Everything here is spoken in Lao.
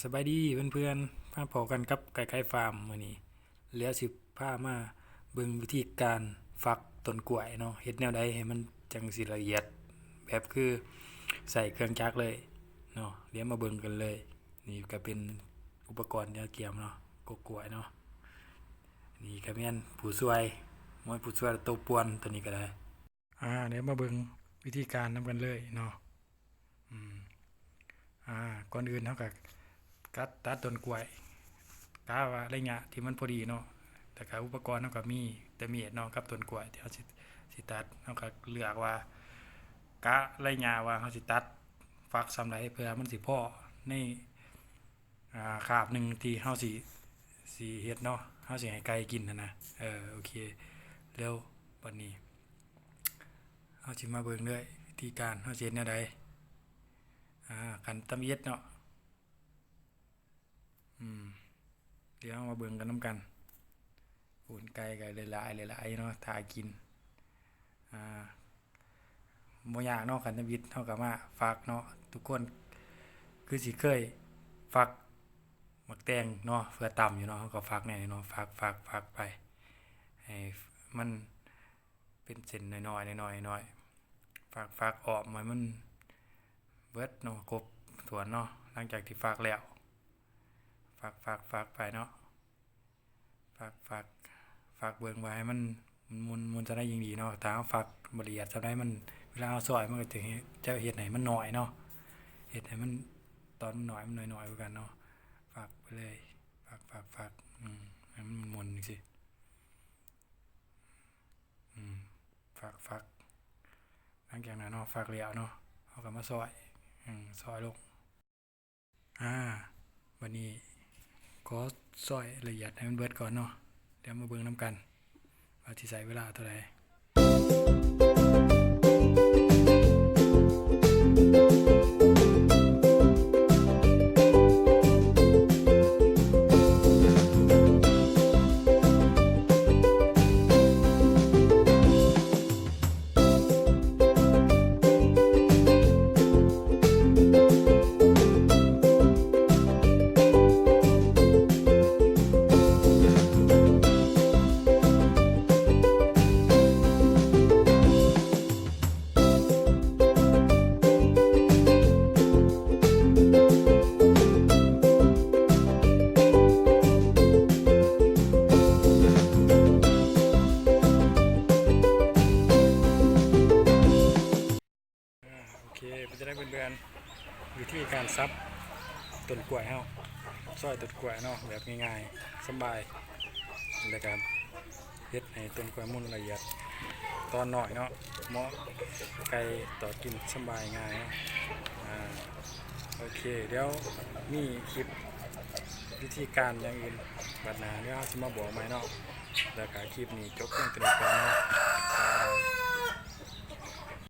ສະບາຍດີເພື່ອນໆ ມາພໍ້ກັນກັບໄກ່ໄຂ່ຟາມ. ມື້ນີ້ເຫຼືອຊິພາມາເບິ່ງວິທີການຝັກຕົ້ນກ້ວຍເນາະ, ເຮັດແນວໃດໃຫ້ມັນຈັ່ງຊິລະອຽດ ແບບຄືໃຊ້ເຄື່ອງຈັກເລີຍເນາະ. ດຽວມາເບິ່ງກັນເລີຍ. ນີ້ກໍເປັນອຸປະກອນທີ່ເຮົາກຽມເນາະ, ກົກກ້ວຍເນາະ. ນີ້ກໍແມ່ນຜູ້ຊ່ວຍ, ໂອ້ຍ ຜູ້ຊ່ວຍ ໂຕປ່ວນ ໂຕນີ້ກໍໄດ້. ອາ ດຽວມາເບິ່ງວິທີການນຳກັນເລີຍເນາະ. ອືມ ອາ ກ່ອນອື່ນເຮົາກໍກັດ ຕັດຕົ້ນກ້ວຍ ກະວ່າໄລຍະທີ່ມັນພໍດີເນາະ. ແລ້ວກໍອຸປະກອນເຮົາກໍມີແຕ່ມີດເນາະ ກັບຕົ້ນກ້ວຍທີ່ເຮົາຊິ ຊິຕັດ. ເຮົາກໍເລືອກວ່າ ກະໄລຍະວ່າເຮົາຊິຕັດຝັກສ່ຳໃດ ເພື່ອມັນຊິພໍໃນ ອາ ຄາບໜຶ່ງທີ່ເຮົາຊິ ຊິເຮັດເນາະ, ເຮົາຊິໃຫ້ໄກ່ກິນຫັ້ນນະ. ເອີ ໂອເຄ ແລ້ວບັດນີ້ເຮົາຊິມາເບິ່ງເລີຍ ວິທີການເຮົາຊິເຮັດແນວໃດ. ອາ ຂັ້ນຕຳອິດເນາະ. ອືມ ດຽວເຮົາມາເບິ່ງກັນນຳກັນ. ໂອ້ຍ ໄກ່ກໍຫຼາຍໆ ຫຼາຍໆເນາະ ຖ້າກິນ. ອາ ບໍ່ຍາກເນາະ, ຂັ້ນຕຳອິດເຮົາກໍມາຝັກເນາະ. ທຸກຄົນຄືຊິເຄີຍຝັກໝາກແຕງເນາະ ເພື່ອຕຳຢູ່ເນາະ, ເຮົາກໍຝັກແນ່ເນາະ, ຝັກ ຝັກ ຝັກໄປ ໃຫ້ມັນເປັນເສັ້ນນ້ອຍໆ ນ້ອຍໆ ນ້ອຍໆ. ຝັກ ຝັກອ້ອມໃຫ້ມັນເບິດເນາະ, ຄົບຖ້ວນເນາະ. ຫຼັງຈາກທີ່ຝັກແລ້ວ ຝັກ ຝັກ ຝັກໄປເນາະ. ຝັກ ຝັກ ຝັກເບິ່ງວ່າໃຫ້ມັນ ມັນມົນ ມົນສ່ຳໃດຍິ່ງດີເນາະ. ຖ້າເຮົາຝັກບໍ່ລະອຽດສ່ຳໃດ ມັນ ເວລາເຮົາຊອຍມັນກໍຈະເຮັດ ຈະເຮັດໃຫ້ມັນນ້ອຍເນາະ, ເຮັດໃຫ້ມັນ ຕອນມັນນ້ອຍ ມັນນ້ອຍໆຄືກັນເນາະ. ຝັກໄປເລີຍ ຝັກ ຝັກ ຝັກ ອືມ ໃຫ້ມັນມົນຈັ່ງຊີ້. ອືມ ຝັກ ຝັກ ຫຼັງຈາກນັ້ນເນາະ ຝັກແລ້ວເນາະ ເຮົາກໍມາຊອຍ ອືມ ຊອຍລົງ. ອາ ບັດນີ້ຂໍຊອຍລະອຽດໃຫ້ມັນເບິດກ່ອນເນາະ, ດຽວມາເບິ່ງນຳກັນວ່າຊິໃຊ້ເວລາເທົ່າໃດ. ອາ ໂອເຄ ເປັນຈັ່ງໃດເພື່ອນໆ ວິທີການສັບຕົ້ນກ້ວຍເຮົາ ຊອຍຕົ້ນກ້ວຍເນາະ ແບບງ່າຍໆ ສຳບາຍ ແລ້ວກໍເຮັດໃຫ້ຕົ້ນກ້ວຍມັນລະອຽດ ຕອນນ້ອຍເນາະ ເໝາະໄກ່ຕອດກິນ ສຳບາຍ ງ່າຍເນາະ. ອາ ໂອເຄ ດຽວມີຄລິບວິທີການຢ່າງອື່ນບັດໜ້າ ດຽວເຮົາຊິມາບອກໃໝ່ເນາະ. ແລ້ວກໍຄລິບນີ້ຈົບພຽງເທົ່ານີ້ກ່ອນເນາະ.